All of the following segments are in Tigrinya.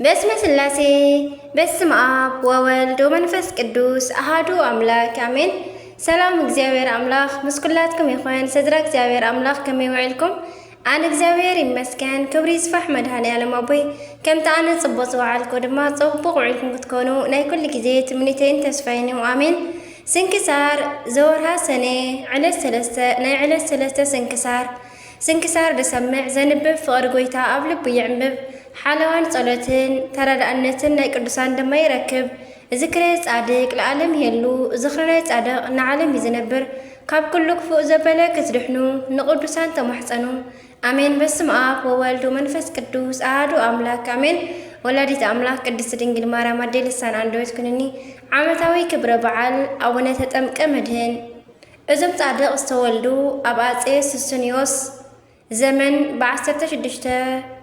በስመ ስላሴ፣ በስመ ኣብ ወወልድ ወመንፈስ ቅዱስ ኣሃዱ ኣምላክ ኣሜን። ሰላም እግዚኣብሔር ኣምላኽ ምስ ኩላትኩም ይኹን። ስድራ እግዚኣብሔር ኣምላኽ ከመይ ውዒልኩም? ኣነ እግዚኣብሔር ይመስገን፣ ክብሪ ይስፋሕ መድኃኔ ዓለም ኣቦይ። ከምቲ ኣነ ጽቡቕ ዝወዓልኩ ድማ ጽቡቕ ውዒልኩም ክትኮኑ ናይ ኩሉ ግዜ ትምኒተይን ተስፋይን እዩ። ኣሜን። ስንክሳር ዘወርሃ ሰኔ ዕለት ሰለስተ፣ ናይ ዕለት ሰለስተ ስንክሳር። ስንክሳር ዝሰምዕ ዘንብብ ፍቕሪ ጎይታ ኣብ ልቡ ይዕንብብ። ሓለዋን ጸሎትን ተረዳእነትን ናይ ቅዱሳን ድማ ይረክብ። ዝክረ ጻድቅ ለዓለም ይሄሉ፣ ዝኽሪ ናይ ጻድቕ ንዓለም እዩ ዝነብር። ካብ ኩሉ ክፉእ ዘበለ ክትድሕኑ ንቅዱሳን ተማሕጸኑ። ኣሜን። በስመ ኣብ ወወልድ ወመንፈስ ቅዱስ ኣሃዱ ኣምላክ ኣሜን። ወላዲት ኣምላክ ቅድስት ድንግል ማርያም ኣደይ ልሳን ኣንደበት ኩንኒ። ዓመታዊ ክብረ በዓል ኣቡነ ተጠምቀ መድህን። እዞም ጻድቕ ዝተወልዱ ኣብ ኣጼ ሱስንዮስ ዘመን ብ16፣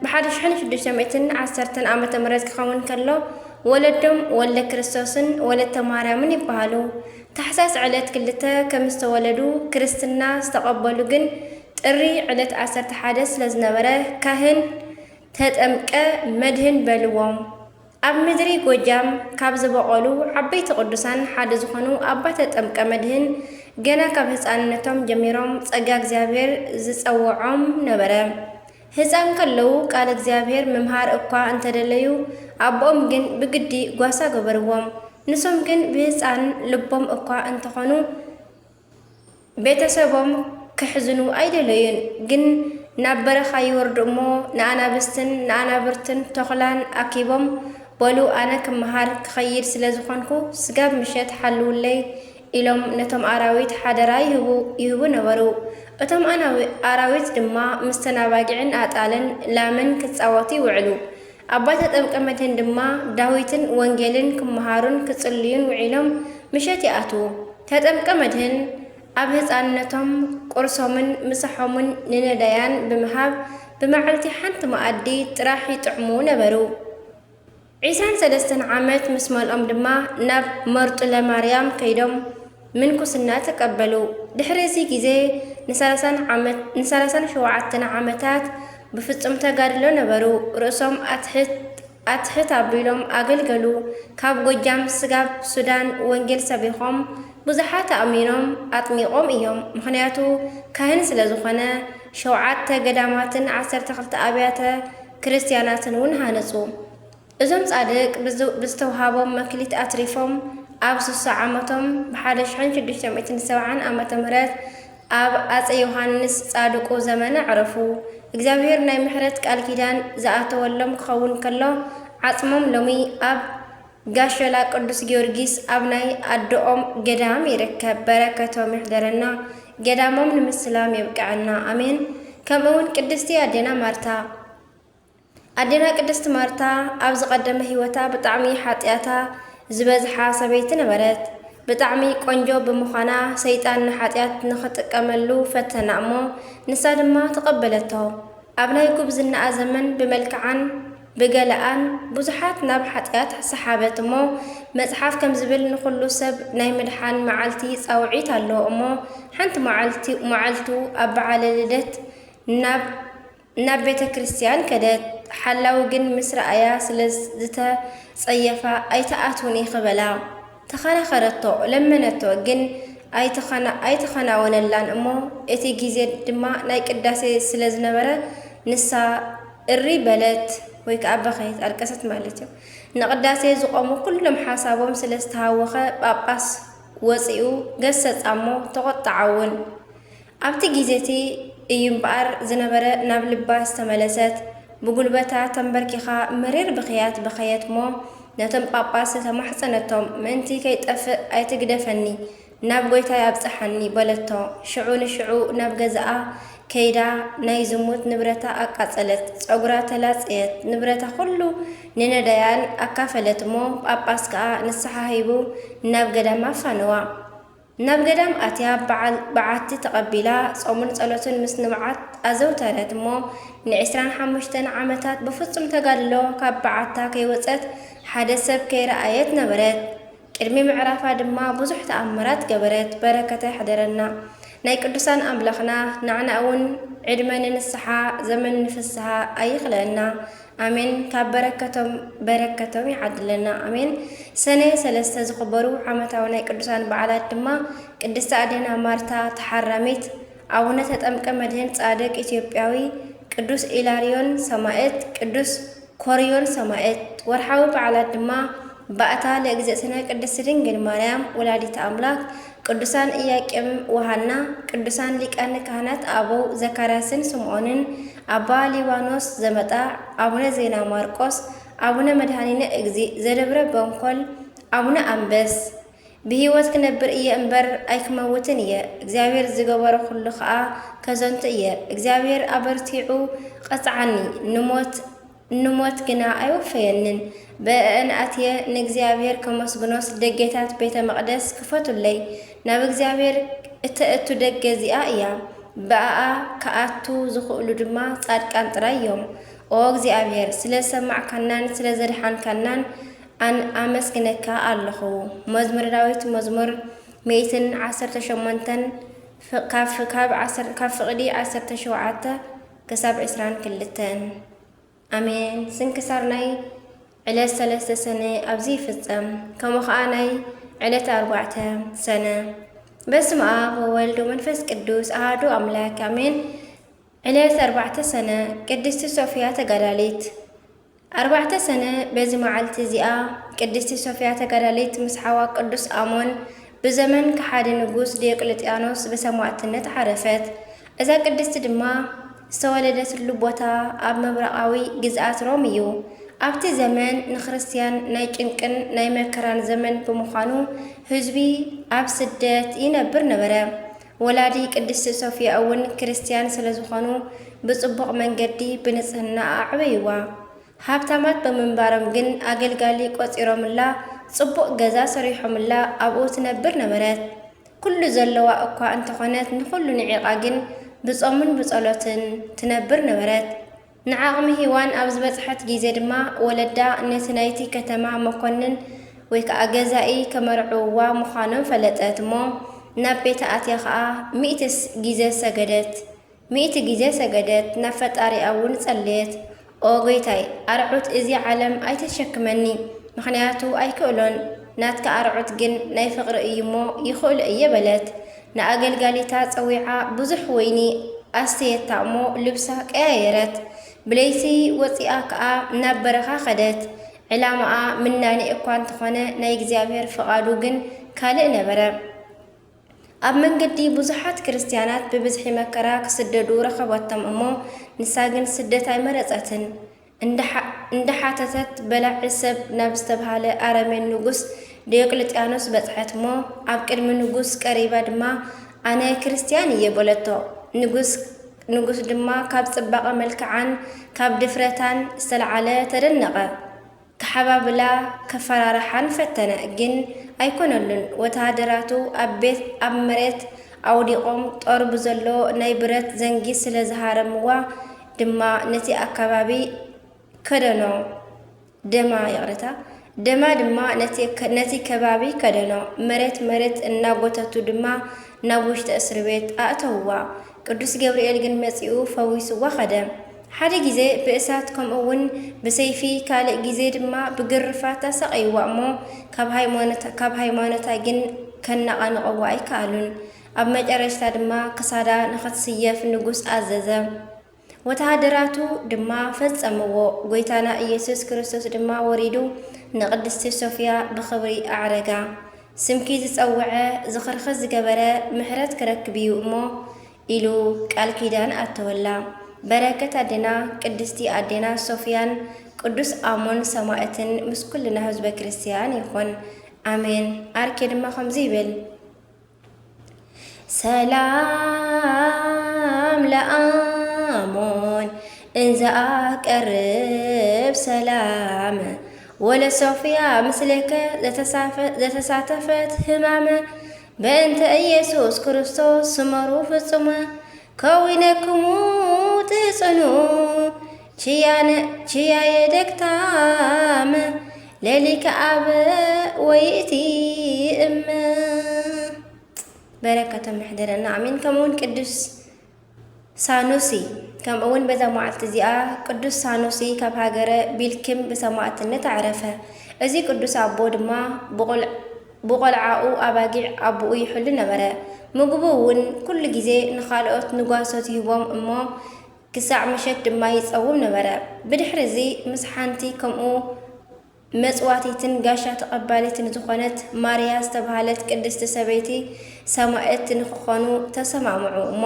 ብ1610 ዓመተ ምህረት ክኸውን ከሎ፣ ወለዶም ወልደ ክርስቶስን ወለተ ማርያምን ይበሃሉ። ታሕሳስ ዕለት ክልተ ከም ዝተወለዱ፣ ክርስትና ዝተቐበሉ ግን ጥሪ ዕለት ዓሰርተ ሓደ ስለ ዝነበረ፣ ካህን ተጠምቀ መድህን በልዎም። ኣብ ምድሪ ጎጃም ካብ ዝበቐሉ ዓበይቲ ቅዱሳን ሓደ ዝኾኑ ኣባ ተጠምቀ መድህን፣ ገና ካብ ህፃንነቶም ጀሚሮም ጸጋ እግዚኣብሔር ዝጸውዖም ነበረ። ህፃን ከለዉ ቃል እግዚኣብሔር ምምሃር እኳ እንተደለዩ፣ ኣቦኦም ግን ብግዲ ጓሳ ገበርዎም። ንሶም ግን ብህፃን ልቦም እኳ እንተኾኑ፣ ቤተሰቦም ከሕዝኑ ኣይደለዩን። ግን ናብ በረኻ ይወርዱ እሞ፣ ንኣናብስትን ንኣናብርትን ተኹላን ኣኪቦም፣ በሉ፣ ኣነ ክመሃር ክኸይድ ስለ ዝኾንኩ፣ ስጋብ ምሸት ሓልውለይ ኢሎም ነቶም ኣራዊት ሓደራ ይህቡ፣ ይህቡ ነበሩ። እቶም ኣናዊ-፣ ኣራዊት ድማ ምስተን ኣባጊዕን ኣጣልን ላምን ክጻወቱ ይውዕሉ። ኣባ ተጠምቀ መድህን ድማ ዳዊትን ወንጌልን ክመሃሩን ክጽልዩን ውዒሎም ምሸት ይኣትዉ። ተጠምቀ መድህን ኣብ ህፃንነቶም ቁርሶምን ምሳሖምን ንነዳያን ብምሃብ ብመዓልቲ ሓንቲ መኣዲ ጥራሕ ይጥዕሙ ነበሩ። ዒስራን ሰለስተን ዓመት ምስ መልኦም ድማ ናብ መርጡለ ማርያም ከይዶም ምንኩስና ተቀበሉ። ድሕሪ እዚ ግዜ ንሰላሳን ዓመት-፣ ንሰላሳን ሸውዓተን ዓመታት ብፍጹም ተጋድሎ ነበሩ። ርእሶም ኣትሕት-፣ ኣትሕት ኣቢሎም ኣገልገሉ። ካብ ጎጃም ስጋብ ሱዳን ወንጌል ሰቢኾም ብዙሓት ኣእሚኖም ኣጥሚቖም እዮም። ምኽንያቱ ካህን ስለ ዝኾነ ሸውዓተ ገዳማትን ዓሰርተ ክልተ ኣብያተ ክርስቲያናትን እውን ሃነጹ። እዞም ጻድቅ ብዝ-፣ ብዝተውሃቦም መክሊት ኣትሪፎም ኣብ ስሳ ዓመቶም ብ1670 ዓመተ ምህረት ኣብ ኣጼ ዮሃንስ ጻድቁ ዘመነ ዕረፉ። እግዚኣብሔር ናይ ምሕረት ቃል ኪዳን ዝኣተወሎም ክኸውን ከሎ፣ ዓጽሞም ሎሚ ኣብ ጋሸላ ቅዱስ ጊዮርጊስ ኣብ ናይ ኣደኦም ገዳም ይርከብ። በረከቶም ይሕደረና፣ ገዳሞም ንምስላም የብቅዐና። ኣሜን። ከምኡ እውን ቅድስቲ ኣዴና ማርታ። ኣዴና ቅድስቲ ማርታ ኣብ ዝቐደመ ህይወታ ብጣዕሚ ሓጢኣታ ዝበዝሓ ሰበይቲ ነበረት። ብጣዕሚ ቆንጆ ብምዃና ሰይጣን ንሓጢኣት ንኽጥቀመሉ ፈተና እሞ ንሳ ድማ ተቐበለቶ። ኣብ ናይ ጉብዝናኣ ዘመን ብመልክዓን ብገለኣን ብዙሓት ናብ ሓጢኣት ሰሓበት እሞ መጽሓፍ ከም ዝብል ንኹሉ ሰብ ናይ ምድሓን መዓልቲ ጻውዒት ኣሎ እሞ ሓንቲ መዓልቲ፣ መዓልቱ ኣብ በዓለ ልደት ናብ ናብ ቤተ ክርስቲያን ከደት። ሓላዊ ግን ምስ ረኣያ ስለ ዝተጸየፋ ኣይትኣትውን ኢኺ በላ። ተኸራኸረቶ፣ ለመነቶ፣ ግን ኣይተኸና-፣ ኣይተኸናወነላን እሞ እቲ ግዜ ድማ ናይ ቅዳሴ ስለ ዝነበረ ንሳ እሪ በለት ወይ ከኣ በኸየት፣ ኣልቀሰት ማለት እዩ። ንቅዳሴ ዝቆሙ ኩሎም ሓሳቦም ስለ ዝተሃወኸ ጳጳስ ወጺኡ ገሰጻ እሞ ተቖጥዓ እውን። ኣብቲ ግዜ እቲ እዩ እምበኣር ዝነበረ ናብ ልባ ዝተመለሰት፣ ብጉልበታ ተንበርኪኻ መሪር ብኽያት በኸየት እሞ ነቶም ጳጳስ ተማሕጸነቶም፣ ምእንቲ ከይጠፍእ ኣይትግደፈኒ፣ ናብ ጐይታይ ኣብጽሓኒ በለቶ። ሽዑ ንሽዑ ናብ ገዛኣ ከይዳ ናይ ዝሙት ንብረታ ኣቃጸለት፣ ጸጉራ ተላጸየት፣ ንብረታ ኩሉ ንነዳያን ኣካፈለት እሞ ጳጳስ ከኣ ንስሓ ሂቡ ናብ ገዳም ኣፋነዋ። ናብ ገዳም ኣትያ በዓል-፣ በዓቲ ተቐቢላ ጾምን ጸሎትን ምስ ንብዓት ኣዘውተረት እሞ ንዒስራን ሓሙሽተን ዓመታት ብፍጹም ተጋድሎ ካብ በዓታ ከይወጸት ሓደ ሰብ ከይረኣየት ነበረት። ቅድሚ ምዕራፋ ድማ ብዙሕ ተኣምራት ገበረት። በረከታ ይሕደረና። ናይ ቅዱሳን ኣምላኽና ንዓና እውን ዕድመ ንንስሓ ዘመን ንፍስሓ ኣይኽለአና። ኣሜን። ካብ በረከቶም በረከቶም ይዓድለና። ኣሜን። ሰነ ሰለስተ ዝኽበሩ ዓመታዊ ናይ ቅዱሳን በዓላት ድማ ቅድስቲ ኣዴና ማርታ ተሓራሚት፣ ኣቡነ ተጠምቀ መድህን ጻድቅ ኢትዮጵያዊ፣ ቅዱስ ኢላሪዮን ሰማዕት፣ ቅዱስ ኮርዮን ሰማዕት። ወርሓዊ በዓላት ድማ ባእታ ለእግዝእትነ ቅድስት ድንግል ማርያም ወላዲተ ኣምላክ፣ ቅዱሳን ኢያቄም ወሃና፣ ቅዱሳን ሊቃነ ካህናት ኣበው ዘካርያስን ስምዖንን፣ ኣባ ሊባኖስ ዘመጣ፣ ኣቡነ ዜና ማርቆስ፣ ኣቡነ መድኃኒነ እግዚእ ዘደብረ በንኮል፣ ኣቡነ ኣንበስ። ብህይወት ክነብር እየ እምበር ኣይክመውትን እየ፣ እግዚኣብሔር ዝገበሮ ኩሉ ኸኣ ከዘንቱ እየ። እግዚኣብሔር ኣበርቲዑ ቐጽዓኒ፣ ንሞት ንሞት ግና ኣይወፈየንን። ብእአን ኣትየ ንእግዚኣብሔር ከመስግኖስ ደጌታት ቤተ መቕደስ ክፈቱለይ። ናብ እግዚኣብሔር እተእቱ ደገ እዚኣ እያ። ብኣኣ ክኣቱ ዝኽእሉ ድማ ጻድቃን ጥራይ እዮም። ኦ እግዚኣብሔር፣ ስለ ዝሰማዕካናን ስለ ዘድሓንካናን ኣን-፣ ኣመስግነካ ኣለኹ። መዝሙረ ዳዊት መዝሙር ሚእትን ዓሰርተ ሸሞንተን፣ ፍ-፣ ካብ፣ ካብ ዓሰር-፣ ካብ ፍቕዲ ዓሰርተ ሸውዓተ ክሳብ ዕስራን ክልተን። ኣሜን። ስንክሳር ናይ ዕለት ሰለስተ ሰነ ኣብዚ ይፍጸም። ከምኡ ኸኣ ናይ ዕለት ኣርባዕተ ሰነ። በስመ ኣብ ወወልድ ወመንፈስ ቅዱስ ኣሃዱ ኣምላክ ኣሜን። ዕለት ኣርባዕተ ሰነ ቅድስቲ ሶፊያ ተጋዳሊት። ኣርባዕተ ሰነ በዚ መዓልቲ እዚኣ ቅድስቲ ሶፊያ ተጋዳሊት ምስ ሓዋ ቅዱስ ኣሞን ብዘመን ከሓዲ ንጉስ ዲዮቅልጥያኖስ ብሰማዕትነት ዓረፈት። እዛ ቅድስቲ ድማ ዝተወለደትሉ ቦታ ኣብ ምብራቓዊ ግዝኣት ሮም እዩ። ኣብቲ ዘመን ንክርስትያን ናይ ጭንቅን ናይ መከራን ዘመን ብምዃኑ ህዝቢ ኣብ ስደት ይነብር ነበረ። ወላዲ ቅድስቲ ሶፊያ እውን ክርስትያን ስለ ዝኾኑ ብጽቡቕ መንገዲ ብንጽህና ኣዕበይዋ። ሃብታማት ብምንባሮም ግን ኣገልጋሊ ቆጺሮምላ፣ ጽቡቕ ገዛ ሰሪሖምላ ኣብኡ ትነብር ነበረት። ኩሉ ዘለዋ እኳ እንተኾነት ንኹሉ ንዒቓ ግን ብጾምን ብጸሎትን ትነብር ነበረት። ንዓቕሚ ሄዋን ኣብ ዝበጽሐት ግዜ ድማ ወለዳ ነቲ ናይቲ ከተማ መኮንን ወይ ከኣ ገዛኢ ከመርዕውዋ ምዃኖም ፈለጠት እሞ ናብ ቤታ ኣትያ ኸኣ ሚእቲ ግዜ ሰገደት። ሚእቲ ግዜ ሰገደት፣ ናብ ፈጣሪኣ እውን ጸለየት። ኦ ጎይታይ፣ ኣርዑት እዚ ዓለም ኣይተሸክመኒ፣ ምኽንያቱ ኣይክእሎን፣ ናትካ ኣርዑት ግን ናይ ፍቕሪ እዩ እሞ ይኽእሎ እየ በለት። ንኣገልጋሊታ ጸዊዓ ብዙሕ ወይኒ ኣስተየታ እሞ ልብሳ ቀያየረት። ብለይቲ ወጺኣ ከኣ ናብ በረኻ ኸደት። ዕላማኣ ምናኔ እኳ እንተኾነ ናይ እግዚኣብሔር ፍቓዱ ግን ካልእ ነበረ። ኣብ መንገዲ ብዙሓት ክርስትያናት ብብዝሒ መከራ ክስደዱ ረኸበቶም እሞ ንሳ ግን ስደት ኣይመረጸትን። እንዳሓ-፣ እንዳሓተተት በላዒ ሰብ ናብ ዝተብሃለ ኣረሜን ንጉስ ዲዮቅልጥያኖስ በጽሐት እሞ ኣብ ቅድሚ ንጉስ ቀሪባ ድማ ኣነ ክርስትያን እየ በለቶ። ንጉስ፣ ንጉስ ድማ ካብ ጽባቐ መልክዓን ካብ ድፍረታን ዝተለዓለ ተደነቐ። ክሓባብላ ከፈራርሓን ፈተነ፣ ግን ኣይኮነሉን። ወተሃደራቱ ኣብ ቤት፣ ኣብ መሬት ኣውዲቖም ጦር ብዘሎ ናይ ብረት ዘንጊ ስለ ዝሃረምዋ ድማ ነቲ ኣከባቢ ከደኖ። ደማ፣ ይቕሬታ፣ ደማ ድማ ነቲ፣ ነቲ ከባቢ ከደኖ። መሬት መሬት እናጎተቱ ድማ ናብ ውሽጢ እስሪ ቤት ኣእተውዋ። ቅዱስ ገብርኤል ግን መጺኡ ፈዊስዋ ኸደ። ሓደ ግዜ ብእሳት ከምኡ እውን ብሰይፊ፣ ካልእ ግዜ ድማ ብግርፋት ኣሳቐይዋ እሞ ካብ ሃይማኖት-፣ ካብ ሃይማኖታ ግን ከነቓንቕዋ ኣይከኣሉን። ኣብ መጨረሽታ ድማ ክሳዳ ንኽትስየፍ ንጉስ ኣዘዘ። ወተሃደራቱ ድማ ፈጸምዎ። ጎይታና ኢየሱስ ክርስቶስ ድማ ወሪዱ ንቅድስቲ ሶፍያ ብኽብሪ ኣዕረጋ። ስምኪ ዝጸውዐ ዝኽርኺ ዝገበረ ምሕረት ክረክብ እዩ እሞ ኢሉ ቃል ኪዳን ኣተወላ። በረከት ኣዴና ቅድስቲ ኣዴና ሶፍያን ቅዱስ ኣሞን ሰማእትን ምስ ኩልና ህዝበ ክርስትያን ይኹን። ኣሜን። ኣርኬ ድማ ከምዚ ይብል። ሰላም ለኣሞን እንዘ ኣቀርብ ሰላም ወለሶፍያ ምስሌከ ዘተሳፈ-፣ ዘተሳተፈት ህማመ በእንተ ኢየሱስ ክርስቶስ ስመሩ ፍጹመ ከዊነክሙ ትጽኑ ችያነ-፣ ችያየ ደክታመ ሌሊከ ኣብ ወይእቲ እመ። በረከቶም ይሕደረና፣ ኣሜን። ከምኡውን ቅዱስ ሳኑሲ፣ ከምኡ እውን በዛ መዓልቲ እዚኣ ቅዱስ ሳኑሲ ካብ ሃገረ ቢልኪም ብሰማዕትነት ኣዕረፈ። እዚ ቅዱስ ኣቦ ድማ ብቖል-፣ ብቖልዓኡ ኣባጊዕ ኣቦኡ ይሕሉ ነበረ። ምግቡ እውን ኩሉ ግዜ ንኻልኦት ንጓሶት ይህቦም እሞ ክሳዕ ምሸት ድማ ይጸውም ነበረ። ብድሕሪ እዚ ምስ ሓንቲ ከምኡ መጽዋቲትን ጋሻ ተቐባሊትን ዝኾነት ማርያ ዝተባህለት ቅድስቲ ሰበይቲ ሰማእት ንክኾኑ ተሰማምዑ እሞ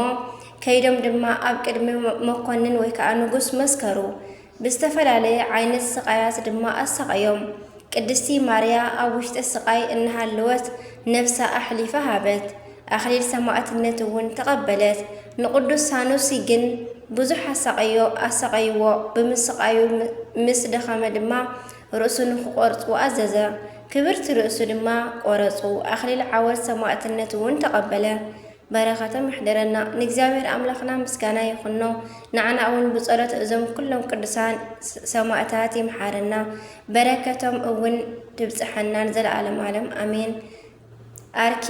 ከይዶም ድማ ኣብ ቅድሚ መኮንን ወይ ከዓ ንጉስ መስከሩ። ብዝተፈላለየ ዓይነት ስቓያት ድማ ኣሳቐዮም። ቅድስቲ ማርያ ኣብ ውሽጢ ስቓይ እናሃለወት ነፍሳ ኣሕሊፋ ሃበት። ኣኽሊል ሰማእትነት እውን ተቐበለት። ንቅዱስ ሳኑሲ ግን ብዙሕ ኣሳቐዮ-፣ ኣሳቐይዎ። ብምስቓዩ ም-፣ ምስ ደኸመ ድማ ርእሱ ንክቖርጽዎ ኣዘዘ። ክብርቲ ርእሱ ድማ ቆረጹ። ኣኽሊል ዓወት ሰማእትነት እውን ተቐበለ። በረኸቶም ይሕደረና። ንእግዚኣብሔር ኣምላኽና ምስጋና ይኹኖ። ንዓና እውን ብጸሎት እዞም ኩሎም ቅዱሳን ስ-፣ ሰማእታት ይምሓረና። በረከቶም እውን ትብጽሐና ንዘለዓለም ዓለም። ኣሜን። ኣርኬ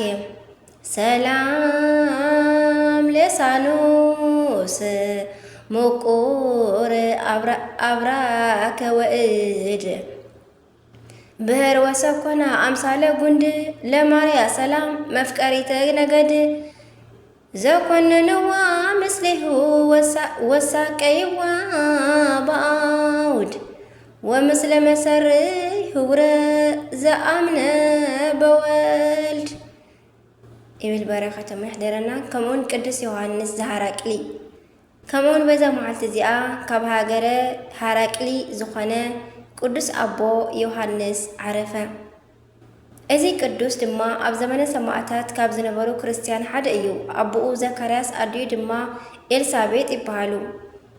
ሰላም ለሳኑስ ምቁር ኣብራ-፣ ኣብራከ ወእድ ብህር ወሰኮና ኣምሳለ ጉንድ ለማርያ ሰላም መፍቀሪተ ነገድ ዘኮንንዋ ምስሌሁ ወሳ-፣ ወሳቀይዋ በኣውድ ወምስለ መሰርይ ህውረ ዘኣምነ በወልድ ይብል። በረኸቶም ይሕደረና። ከምኡውን ቅዱስ ዮሃንስ ዘሃራቅሊ። ከምኡውን በዛ መዓልቲ እዚኣ ካብ ሃገረ ሃራቅሊ ዝኾነ ቅዱስ ኣቦ ዮሃንስ ዓረፈ። እዚ ቅዱስ ድማ ኣብ ዘመነ ሰማእታት ካብ ዝነበሩ ክርስትያን ሓደ እዩ። ኣቦኡ ዘካርያስ ኣዲኡ ድማ ኤልሳቤጥ ይበሃሉ።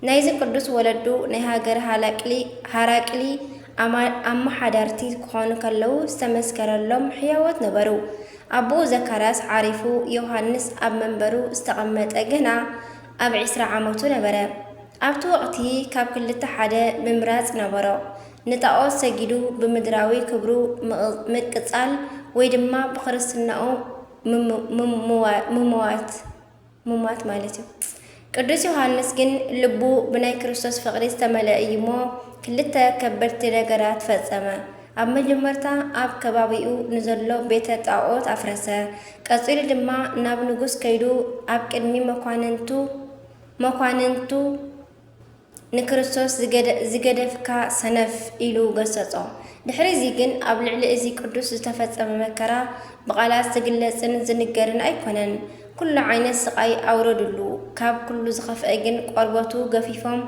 ናይዚ ቅዱስ ወለዱ ናይ ሃገረ ሃላቅሊ-፣ ሃራቅሊ ኣማ-፣ ኣመሓዳርቲ ክኾኑ ከለዉ ዝተመስከረሎም ሕያዎት ነበሩ። ኣቦኡ ዘካርያስ ዓሪፉ ዮሃንስ ኣብ መንበሩ ዝተቐመጠ ገና ኣብ ዕስራ ዓመቱ ነበረ። ኣብቲ ወቕቲ ካብ ክልተ ሓደ ምምራጽ ነበሮ። ንጣኦት ሰጊዱ ብምድራዊ ክብሩ ምቕ-፣ ምቅጻል ወይ ድማ ብክርስትናኡ ምም-፣ ምምዋ-፣ ምምዋት፣ ምሟት ማለት እዩ። ቅዱስ ዮሃንስ ግን ልቡ ብናይ ክርስቶስ ፍቕሪ ዝተመልአ እዩ እሞ ክልተ ከበድቲ ነገራት ፈጸመ። ኣብ መጀመርታ ኣብ ከባቢኡ ንዘሎ ቤተ ጣኦት ኣፍረሰ። ቀጺሉ ድማ ናብ ንጉስ ከይዱ ኣብ ቅድሚ መኳንንቱ፣ መኳንንቱ ንክርስቶስ ዝገደ-፣ ዝገደፍካ ሰነፍ ኢሉ ገሰጾ። ድሕሪ እዚ ግን ኣብ ልዕሊ እዚ ቅዱስ ዝተፈጸመ መከራ ብቓላት ዝግለጽን ዝንገርን ኣይኮነን። ኩሉ ዓይነት ስቓይ ኣውረድሉ። ካብ ኩሉ ዝኸፍአ ግን ቆርበቱ ገፊፎም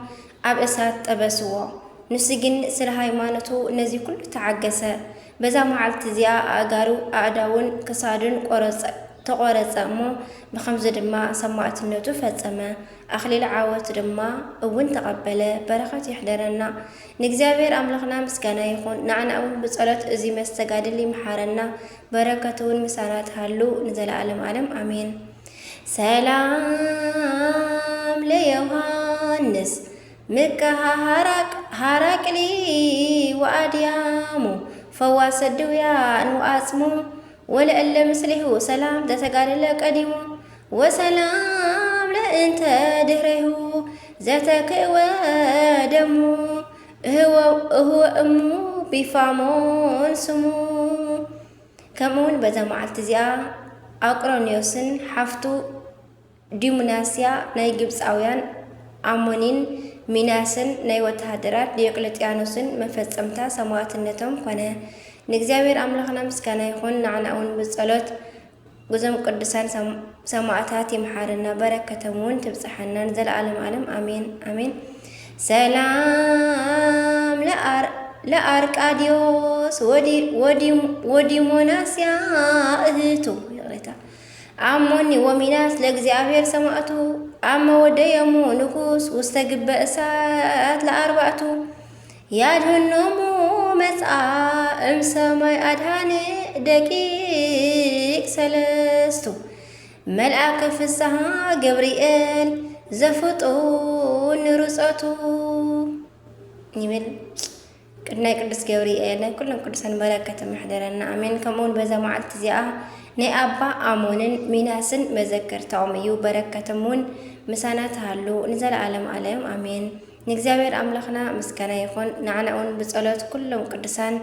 ኣብ እሳት ጠበስዎ። ንሱ ግን ስለ ሃይማኖቱ ነዚ ኩሉ ተዓገሰ። በዛ መዓልቲ እዚኣ ኣእጋሩ፣ ኣእዳውን ክሳዱን ቆረጸ-፣ ተቖረጸ እሞ ብኸምዚ ድማ ሰማእትነቱ ፈጸመ። ኣኽሊል ዓወት ድማ እውን ተቐበለ። በረኸት ይሕደረና። ንእግዚኣብሔር ኣምላኽና ምስጋና ይኹን። ንዓና እውን ብጸሎት እዚ መስተጋድል ይምሓረና። በረከቱ እውን ምሳና ትሃሉ ንዘለዓለም ዓለም። ኣሜን። ሰላም ለዮሃንስ ምካ ሃራቅ-፣ ሃራቅሊ ወኣድያሙ ፈዋሰ ድውያን ወኣጽሙ ወለእለ ምስሌሁ ሰላም ዘተጋደለ ቀዲሙ ወሰላም ለእንተ ድህሬሁ ዘተክእወ ደሙ እህወ-፣ እህወ እሙ ቢፋሞን ስሙ። ከምኡውን በዛ መዓልቲ እዚኣ ኣቅሮንዮስን ሓፍቱ ዲሙናስያ ናይ ግብፃውያን ኣሞኒን ሚናስን ናይ ወተሃደራት ዲዮቅልጥያኖስን መፈጸምታ ሰማዕትነቶም ኮነ። ንእግዚኣብሔር ኣምላኽና ምስጋና ይኹን፣ ንዓና እውን ብጸሎት እዞም ቅዱሳን ሰም-፣ ሰማዕታት ይምሓረና፣ በረከቶም እውን ትብጽሓና ንዘለዓለም ዓለም፣ ኣሜን፣ ኣሜን። ሰላም ለኣር-፣ ለኣርቃድዮስ ወዲ-፣ ወዲ-፣ ወዲሞናስያ እህቱ፣ ይቕሬታ፣ ኣሞኒ ወሚናስ ለእግዚኣብሔር ሰማዕቱ፣ ኣመ ወደየሙ ንጉስ ውስተ ግበ እሳት ለኣርባዕቱ፣ ያድህኖሙ መጽአ እምሰማይ ኣድሃነ ደቂቅ ሰለስቱ፣ መልአከ ፍስሃ ገብርኤል ዘፍጡን ንርጸቱ ይብል። ቅድናይ ቅዱስ ገብርኤል ናይ ኩሎም ቅዱሳን በረከት ምሕደረና፣ ኣሜን። ከምኡውን በዛ መዓልቲ እዚኣ ናይ ኣባ ኣሞንን ሚናስን መዘከርታኦም እዩ። በረከቶም እውን ምሳና ትሃሉ ንዘለዓለም ዓለም፣ ኣሜን። ንእግዚኣብሔር ኣምላኽና ምስጋና ይኹን። ንዓና እውን ብጸሎት ኩሎም ቅዱሳን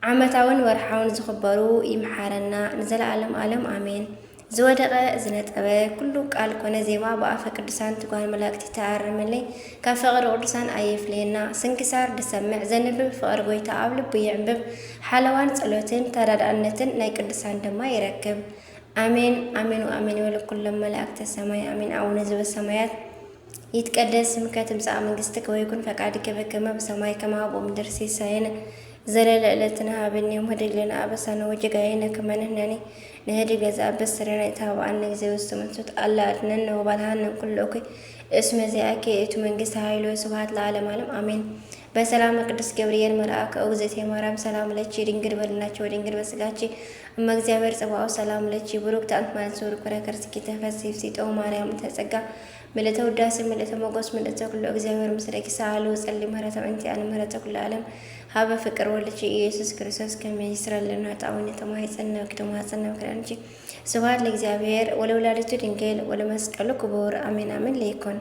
ዓመታውን ወርሓውን ዝኽበሩ ይምሓረና ንዘለዓለም ዓለም፣ ኣሜን። ዝወደቐ ዝነጠበ ኩሉ ቃል ኮነ ዜማ ብኣፈ ቅዱሳን ትጓን መላእክቲ ተኣረመለይ፣ ካብ ፍቕሪ ቅዱሳን ኣየፍለየና። ስንክሳር ድሰምዕ ዘንብብ ፍቕሪ ጎይታ ኣብ ልቡ ይዕንብብ። ሓለዋን ጸሎትን ተራዳእነትን ናይ ቅዱሳን ድማ ይረክብ። ኣሜን ኣሜን ወኣሜን ይበሉ ኩሎም መላእክተ ሰማይ፣ ኣሜን። ኣቡነ ዘበሰማያት ይትቀደስ ስምከ ትምጻእ መንግስትከ ወይኩን ፈቃድከ በከመ በሰማይ ከማሁ በምድር። ሲሳየነ ዘለለ ዕለትነ ሀበነ ዮም፣ ህድግ ለነ አበሳነ ወጌጋየነ ከመ ንሕነኒ ንህድግ ለዘአበሰ ርኢነ ኢታብአነ እግዚኦ ውስተ መንሱት፣ አላ አድነነ ወባልሃነ እምኩሉ እኩይ፣ እስመ ዚአከ ይእቲ መንግስት ኃይል ወስብሐት ለዓለመ ዓለም፣ አሜን። በሰላም ቅዱስ ገብርኤል መልአከ፣ ኦ እግዝእትየ ማርያም ሰላም ለኪ፣ ድንግል በድናኪ ወድንግል በስጋኪ፣ እመ እግዚአብሔር ጸባኦት ሰላም ለኪ፣ ብሩክት አንቲ ማለት ስውር ኩረ ከርስኪ ተፈሲ ፍሲጦ ማርያም ተጸጋ ምልእተ ውዳሴ ምልእተ ሞገስ ምልእተ ኩሉ፣ እግዚአብሔር ምስሌኪ ሰአሊ ወጸሊ ምህረተ ምእንቲ አነ ምህረተ ኩሉ ዓለም ሀበ ፍቅር ወልድኪ ኢየሱስ ክርስቶስ ከመ ይስረልና ጣውኒ ተማሂፀን ነብኪ ተማሂፀን ነብኪ። ስብሐት ለእግዚአብሔር ወለወላዲቱ ድንግል ወለመስቀሉ ክቡር፣ አሜን አሜን። ለይኮን